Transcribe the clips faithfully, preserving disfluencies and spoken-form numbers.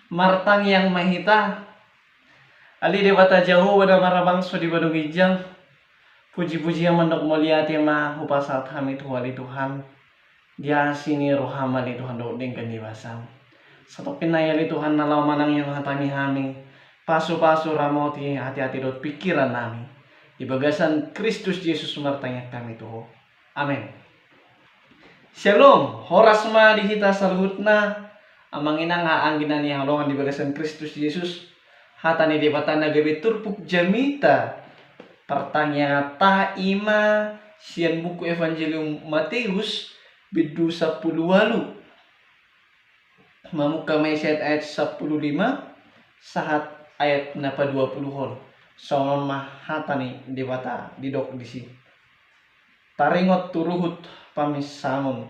Martangiang ma hita. Ale Debata Jahowa na marhabangsa di banua ginjang, puji-pujian mandok mauliate ma hupasahat hami tu Ho ale Tuhan, di asi ni roham ale Tuhan dohot denggan ni basam. Satongkin nai ale Tuhan na laho manangihon hataMi hami, pasu-pasu, ramoti hati-hati dohot pingkiran nami. Di bagasan Kristus Jesus martangiang hami tu Ho. Amen. Syalom, horas ma di hita saluhutna, amang inang, haha anggi na hinaholongan di bagasan Kristus Jesus. Hata ni Debata na gabe turpuk jamita partangianganta i ma sian buku Evangelium Mateus, bindu sampulu ualu. Mamungka ma i sian ayat sampulu lima sahat ayat na paduapuluhon. Songon on ma hata ni Debata didok disi. Taringot tu ruhut paminsamon.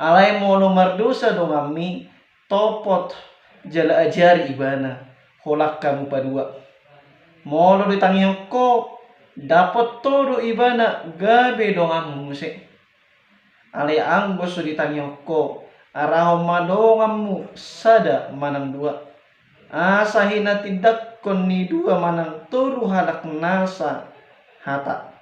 Alai molo mardosa donganmi, topot jala ajari ibana, holan hamu padua. Molo ditangihon ho, dapot ho do ibana gabe donganmu muse. Alai anggo so ditangihon ho, arahon ma donganmu sada manang dua, asa hinatindangkon ni dua manang tolu halak nasa hata.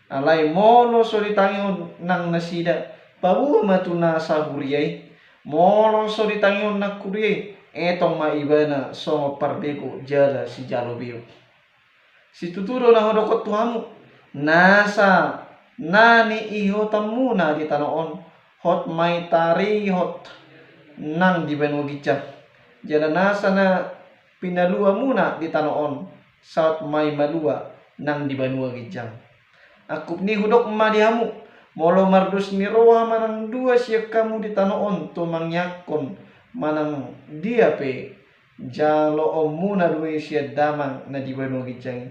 Alai molo so ditangihon nang nasida, paboa ma tu nasa huria i. Molo so ditangihon nang huria i, etong ma ibana songon parbegu jala sijalo begu. Situtu do na hudokkon tu hamu, nasa na niihuthonmuna di tano on, hot ma i tarihot nang di banua ginjang. Jala nasa na pinaluamuna di tano on, saut ma i malua nang di banua ginjang. Angkup ni hudok ma di hamu, molo mardos ni roha manang dua sian hamu di tano on tu mangiangkon manang dia pe, jaloonmuna do i sian Damang na di banua ginjang i.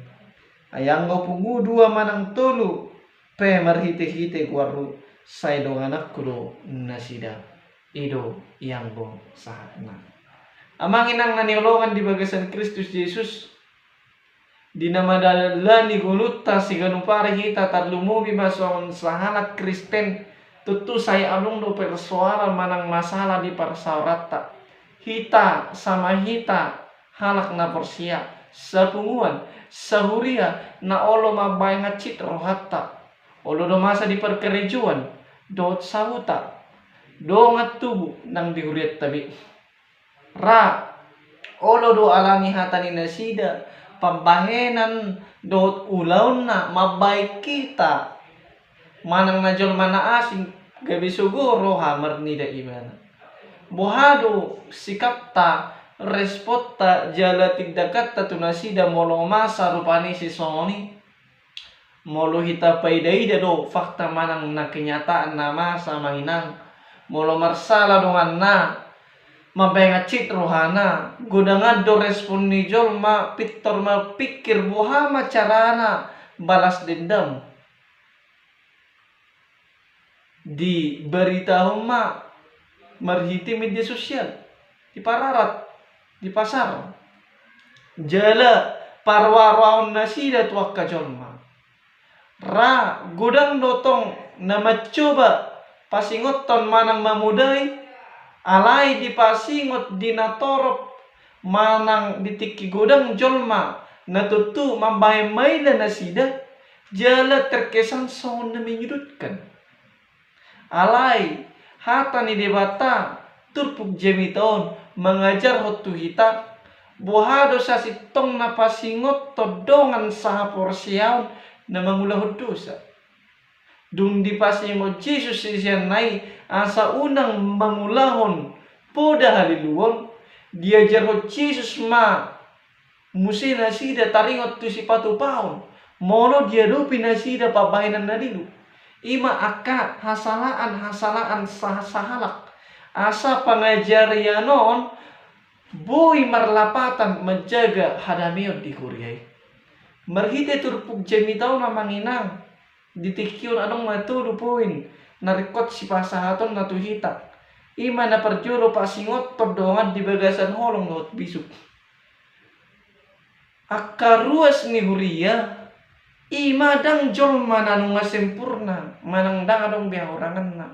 Ai anggo pungu dua manang tolu pe marhite-hite goarhu, sai dongananku do nasida. I do i anggo sahatna. Amang inang na hinaholongan di bagasan Kristus Jesus, di na mandalani ngolunta siganup ari hita, tarlumobi ma songon sahalak Kristen, tontu sai adong do persoalan manang masalah di parsaoranta. Hita sama hita halak na porsea, sapunguan, sahuria, na olo mambahen hansit rohanta. Olo do masa di parkarejoan dohot sahuta, dongan tubu nang di hurianta be. Ra, olo do alani hata ni nasida pambahenan dohot ulaonna mambahen hita manang na jolma na asing, gabe sogo roha marnida ibana. Boha do sikapta, responta jala tindakanta tu nasida molo masa rupani sisongon i? Molo hita paida-ida do fakta manang na kenyataan na masa, amang inang, molo marsala donganna, mambahen hansit rohana, godangan do respon ni jolma, pintor marpingkir boha ma carana balas dendam. Dibaritahon ma marhite media sosial, dipararat, dipasar, jala paroa-roahon nasida tu angka jolma. Ra, godang do tong na mancoba pasingothon manang mamodai, alai dipasingot di na torop manang di tingki godang jolma na tontu mambahen maila nasida, jala terkesan songon na menyudutkan. Alai hata ni Debata turpuk jamita on mangajarhon tu hita, boha do sasintongna pasingothon dongan sahaporseaon na mangulahon dosa. Dung dipasingot Jesus siseanna i asa unang mangulahon poda haliluon, diajarhon Jesus ma muse nasida taringot tu sipatupaon, molo diadopi nasida pambahenan na lilu. I ma angka hasalaan-hasalaan sa-, sahalak, asa pangajarian on boi marlapatan manjaga hadameon di huria i. Marhite turpuk jamita on, amang inang, di tingki on adong ma tolu poin na ringkot sipasahatonna tu hita. I ma na parjolo, pasingothon dongan di bagasan holong dohot bisuk. Angka ruas ni huria, i ma ndang jolma na nunga sempurna manang ndang adong be hahuranganna.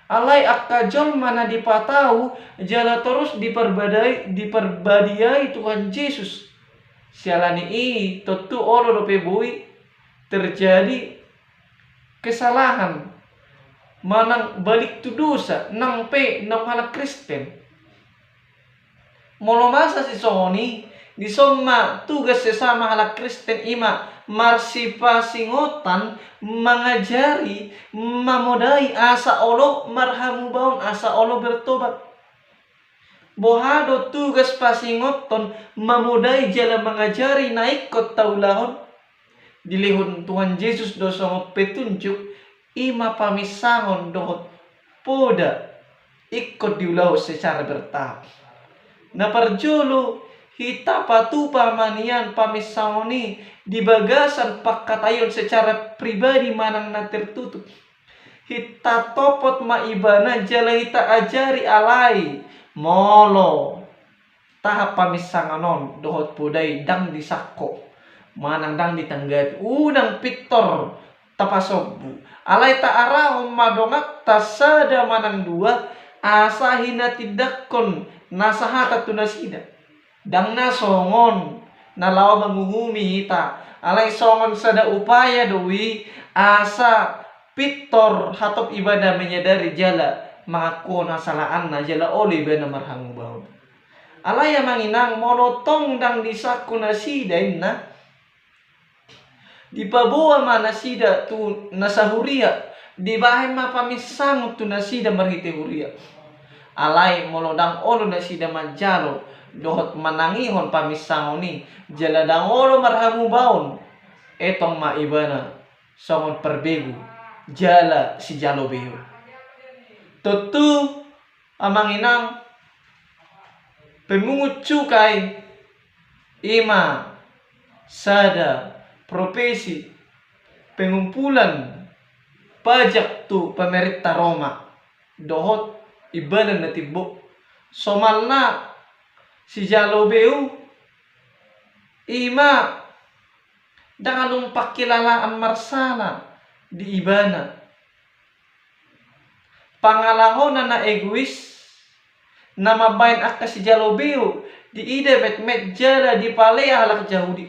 Alai angka jolma na dipatau jala torus diparbadai, diparbadiai Tuhan Jesus. Siala ni i tontu olo dope boi terjadi kesalahan manang balik tu dosa nang pe naung halak Kristen. Molo masa sisongon i, dison ma tugas sesama halak Kristen, i ma marsipasingotan, mangajari, mamodai asa olo marhamubaon, asa olo bertobat. Boha do tugas pasingothon, mamodai jala mangajari na ingkon taulahon? Dilehon Tuhan Jesus do songon petunjuk, i ma paminsangon dohot poda ingkon diulahon secara bertahap. Na parjolo, hita patupa ma nian paminsangon i di bagasan pangkataion secara pribadi manang na tertutup. Hita topot ma ibana jala hita ajari, alai molo tahap paminsangon on dohot poda i ndang disangko manang ndang ditanggapi, unang pintor tapasombu. Alai taarahon ma donganta sada manang dua asa hinatindangkon na sahata tu nasida. Ndang na songon na laho manguhumi hita, alai songon sada upaya do i asa pintor hatop ibana menyadari jala mangakuhon hasalaanna jala olo ibana marhamubaon. Alai amang inang, molo tong ndang disangko nasida, inna, dipaboa ma nasida tu na sahuria, dibahen ma paminsangon tu nasida marhite huria. Alai molo ndang olo nasida manjalo dohot manangihon paminsangon i jala ndang olo marhamubaon, etong ma ibana songon parbegu jala sijalo beu. Tontu amang inang, pemungut cukai i ma sada profesi pengumpulan pajak tu pemerintah Roma dohot imbalan na timbo. Somalna sijalo beu i ma ndang adong pangkilalaan marsala di ibana. Pangalahona na egois, na mambahen angka sijalo beu diida metmet jala dipalea halak Jahudi.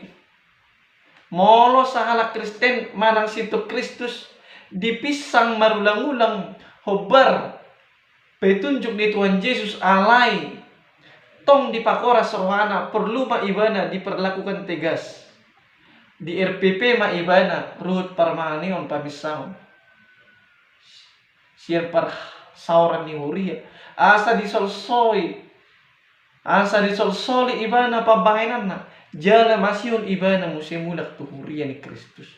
Molo sahalak Kristen manang sintua Kristus dipinsang marulang-ulang hombar petunjuk ni Tuhan Jesus, alai tong dipakoras rohana, porlu ma ibana diperlakukan tegas. Di R P P ma ibana ruhut parmahaneon paminsangon sian parsaoran ni huria, asa disolsoli, asa disolsoli ibana pambahenanna jala masihol ibana muse mulak tu huria ni Kristus.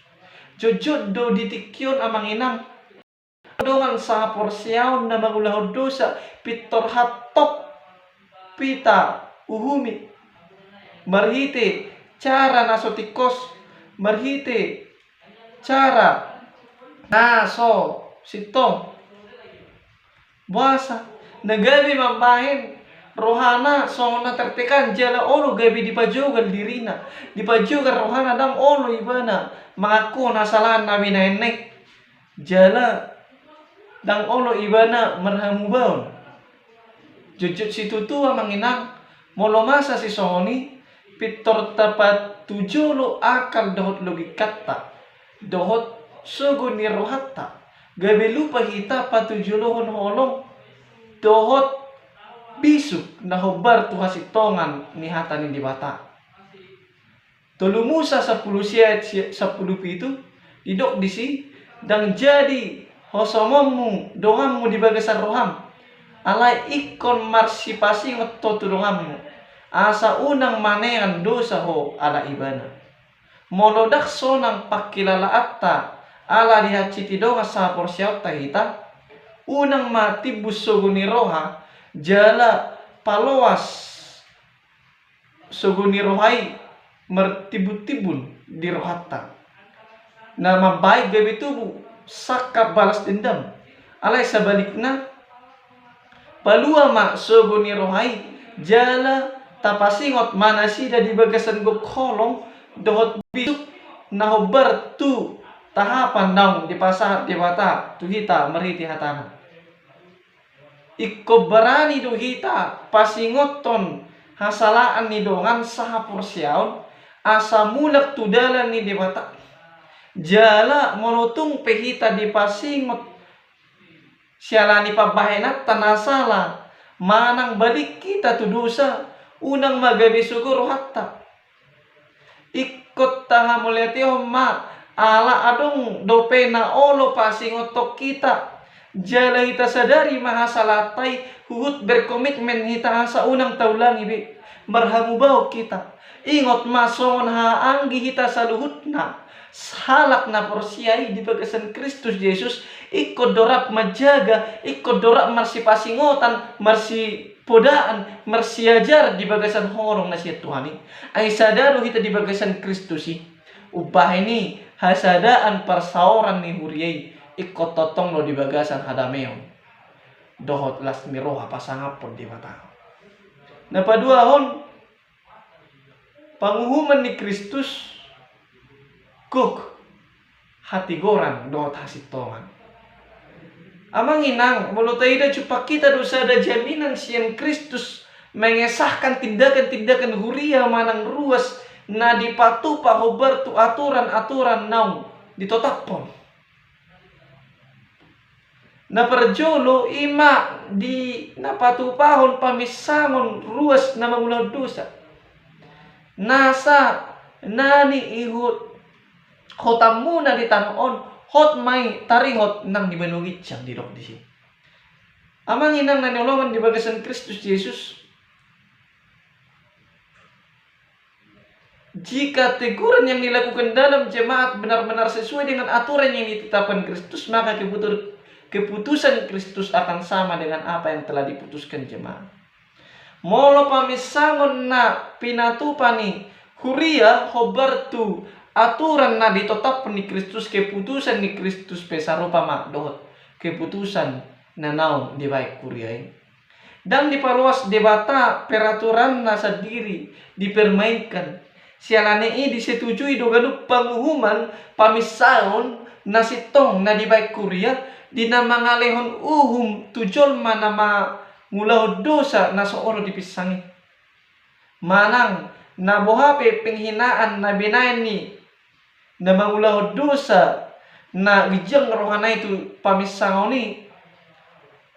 Jotjot do di tingki on amang inang, dongan sahaporseaon na mangulahon dosa pintor hatop hita uhumi marhite cara na so tingkos, marhite cara na so sintong. Boasa? Na gabe mambahen rohana songon na tertekan jala olo gabe dipajogal dirina, dipajogal rohana, ndang olo ibana mangakuhon hasalahan na binahenna i. Jala ndang olo ibana marhamubaon. Jotjot situtu amang inang, molo masa sisongon i, pintor tapatujolo akal dohot logikanta dohot sogo ni rohanta, gabe lupa hita patujolohon holong dohot bisuk na hombar tu hasintongan ni hata ni Debata. Tolu Musa sampulu sia ayat si-, sampulu pitu, didok disi, ndang jadi hosomonmu donganmu di bagasan roham, alai ingkon marsipasingot ho tu donganmu, asa unang manean dosa ho ala ibana. Molo ndang sonang pangkilalaanta ala dihansiti dongan sahaporseaonta hita, unang ma timbul sogo ni roha jala paloas sogo ni roha i martimbuntimbun di rohanta. Na mambahen gabe tubu sangkap balas dendam. Alai sabalikna, palua ma sogo ni roha i jala tapasingot ma nasida di bagasan gok holong dohot bisuk na hombar tu tahapan naung dipasahat Debata tu hita marhite hatana. Ingkon barani do hita pasingothon hasalaan ni dongan sahaporseaon, asa mulak tu dalan ni Debata. Jala molo tung pe hita dipasingot siala ni pambahenanta na sala, manang balik hita tu dosa, unang ma gabe sogo rohanta. Ingkon tahamauliatehon ma, ala adong dope na olo pasingothon hita. Jala hita sadari ma hasalaanta i, huhut berkomitmen hita asa unang taulangi be. Marhamubaon hita. Ingot ma songon hahaanggi hita saluhutna, halak na porsea i di bagasan Kristus Jesus, ingkon do rap manjaga, ingkon do rap marsipasingotan, marsi podaan, marsiajar di bagasan holong na sian Tuhan i. Ai sada do hita di bagasan Kristus i. Umbahen i, hasadaan parsaoran ni huria i ingkon tongtong do di bagasan hadameon dohot las ni roha pasangaphon Debata. Na paduahon, panguhuman ni Kristus gok hatigoran dohot hasintongan. Amang inang, molo taida jumpang hita do sada jaminan sian Kristus mengesahkan tindakan-tindakan huria manang ruas na dipatupa hombar tu aturan-aturan naung ditotaphon. Na parjolo i ma di na patupahon paminsangon ruas na mangulahon dosa. Nasa na niihut hotamuna di tano on, hot ma i tarihot nang di banua ginjang, didok disi. Amang inang na niholongan di bagasan Kristus Jesus, jika teguran yang dilakukan dalam jemaat benar-benar sesuai dengan aturan yang ditetapkan Kristus, maka keputu-, keputusan Kristus akan sama dengan apa yang telah diputuskan jemaat. Molo paminsangon na pinatupa ni huria hombar tu aturan na ditotaphon ni Kristus, keputusan ni Kristus pe sarupa ma dohot keputusan na naung dibaen huria i. Ndang dipaloas Debata peraturanna sandiri, dipermainkan. Siala ni i disetujui do ganup panguhuman paminsangon na sintong na dibaen huria, di na mangalehon uhum tu jolma na mangulahon dosa na so olo dipinsang i. Manang na boha pe penghinaan na binaen ni na mangulahon dosa na ginjang rohana i tu paminsangon i,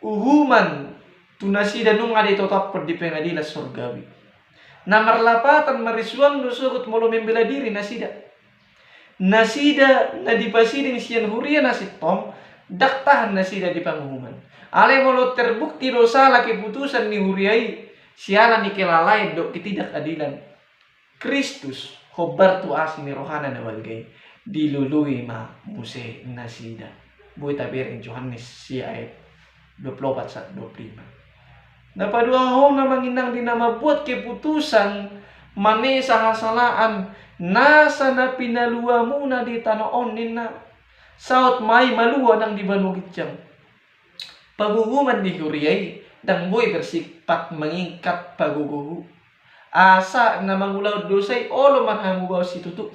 uhuman tu nasida nunga ditotaphon di pengadilan sorgawi. Na marlapatan marisuang do sogot molo membela diri nasida. Nasida na dipasiding sian huria na sintong, ndang tahan nasida di panguhuman. Alai molo terbukti do sala keputusan ni huria i, siala ni kelalaian dohot ketidakadilan, Kristus hombar tu asi ni rohana na balga i, dilului ma muse nasida. Boi tabereng Johannes sia ayat dua puluh opat sahat dua puluh lima. Na paduahon, amang inang, di na mambuat keputusan manesa hasalaan nasa na pinaluamuna di tano on ninna, saut ma i malua nang di banua ginjang. Panguhuman ni huria i ndang boi bersifat mangingkat pagogohu, asa na mangulahon dosa i olo marhamubaon situtu.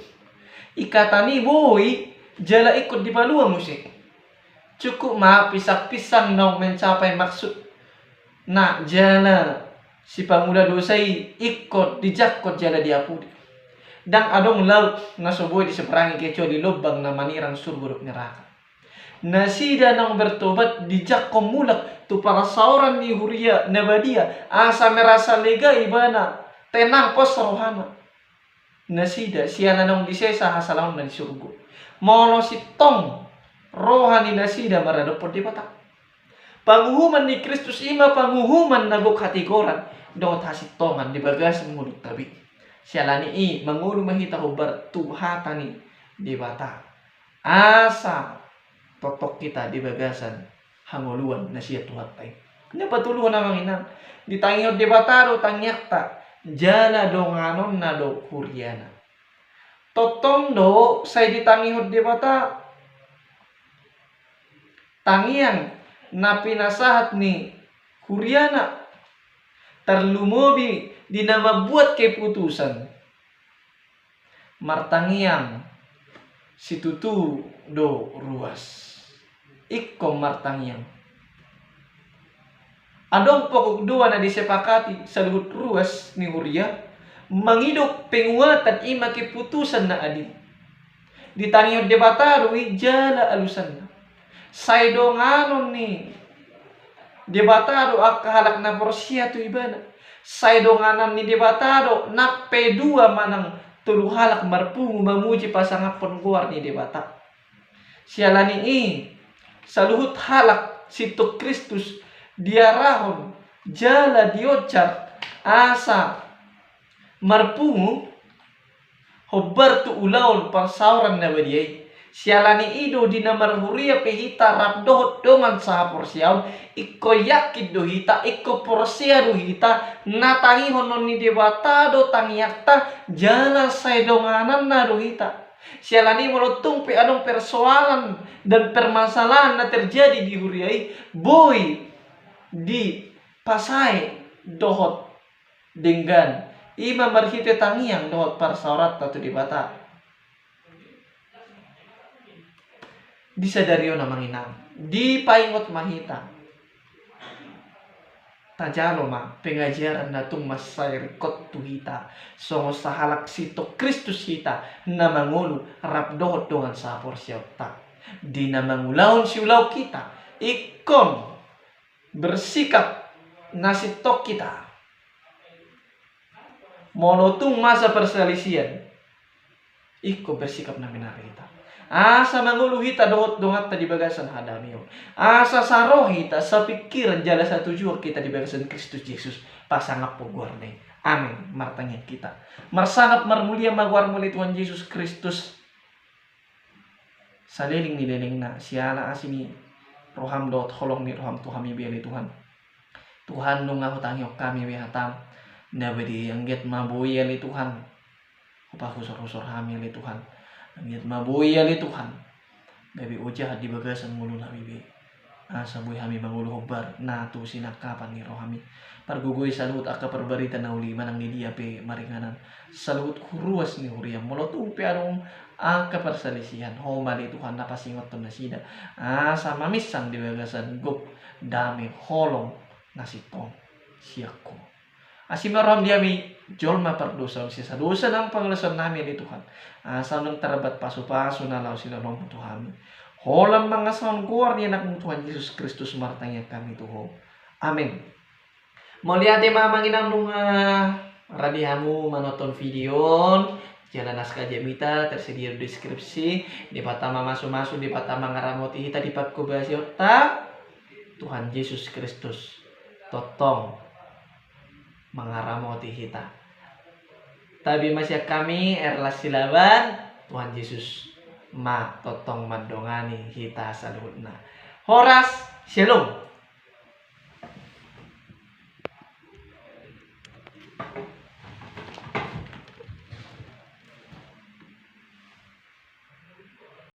Ingkatan i boi jala ingkon dipalua muse. Cukup ma pisang-pisang naung mencapai maksudna jala si pangula dosa i ingkon dijangkon jala diapuli. Ndang adong laut na so boi diseberangi kecuali lombang na manirang surgo dohot neraka. Nasida naung bertobat dijangkon mulak tu parsaoran ni huria na badia, asa merasa lega ibana, tenang pos rohana. Nasida siala naung disesa hasalaonna di surgo. Molo sintong roha ni nasida maradophon Debata. Panguhuman ni Kristus i ma panguhuman na gok hatigoran dohot hasintongan di bagasan ngolunta be. Siala ni i mangolu ma hita hombar tu hata ni Debata, asa tongtong hita di bagasan hangoluan na sian Tuhanta i. Na patoluhon, amang inang, ditangihon Debata do tangiangta jala donganonna do huriana. Tongtong do sai ditangihon Debata tangiang na pinasahat ni huriana, tarlumobi di na mambuat keputusan. Martangiang situtu do ruas. Ingkon martangiang. Adong pokok dua na disepakati saluhut ruas ni huria, mangido penguatan i ma keputusan na adil. Ditangihon Debata do i jala alusanna. Sai donganon ni Debata do angka halak na porsea tu Ibana. Sai donganon ni Debata do nang pe dua manang tolu halak marpungu mamuji pasangaphon goar ni Debata. Siala ni i, saluhut halak sintong Kristus diarahon jala dionjar asa marpungu hombar tu ulaon parsaoran na badia i. Siala ni i do di na marhuria pe hita rap dohot dongan sahaporseaon, ingkon yakin do hita, ingkon porsea do hita, na tangihonon ni Debata do tangiangta, jala sai dongananna do hita. Siala ni i molo tung pe adong persoalan dan permasalahan na terjadi di huria i, boi dipasae dohot denggan, i ma marhite tangiang dohot parsaoranta tu Debata. Di sadari on amang inang, dipaingot ma hita. Tajalo ma pengajaran na tung mansai ringkot tu hita, songon sahalak sintong Kristus hita na mangolu rap dohot dongan sahaporseaonta. Di na mangulahon siulaon hita, ingkon bersikap na sintong hita. Molo tung masa perselisihan, ingkon bersikap na benar hita. Asa mangolu hita dohot donganta di bagasan hadamion. Asa saroha hita, sapingkiran jala satujuan hita di bagasan Kristus Jesus, pasangaphon goarna i. Amen. Martangiang hita. Marsangap marmulia ma goarmu ale Tuhan Jesus Kristus. Saleleng ni lelengna, siala asi ni roham dohot holong ni roham tu hami be ale Tuhan. Tuhan, nunga hutangihon hami be hatam na badia i, anggiat ma boi ale Tuhan hupahusorhusor hami ale Tuhan. Anggiat ma boi ale Tuhan gabe hujahat di bagasan ngolunami be, asa boi hami mangolu hombar na tu sinangkapan ni roham i. Pargogoi saluhut angka parbarita na uli manang di dia pe maringanan, saluhut ruas ni huriam, molo tung pe adong angka parsalisihan, Ho ma ale Tuhan na pasingothon nasida, asa maminsang di bagasan gok, dame, holong na sintong sian Ho. Asi ma roham di hami jolma pardosa on, sesa dosa nang pangalaosion nami ale Tuhan, asa unang tarbat pasupasu na laho silehonommu tu hami. Holan mangasahon goar ni anakmu Tuhan Jesus Kristus martangiang hami tu Ho. Amen. Mauliate ma amang inang nunga rade hamu manonton video on. Jala naskah jamita tersedia di deskripsi. Debata mamasumasu, Debata mangaramoti hita di panghobasionta. Tuhan Jesus Kristus tongtong mangaramoti hita. Tabi ma sian hami, Erlas Silaban, Tuhan Jesus ma tongtong mandongani hita saluhutna. Horas, Shalom.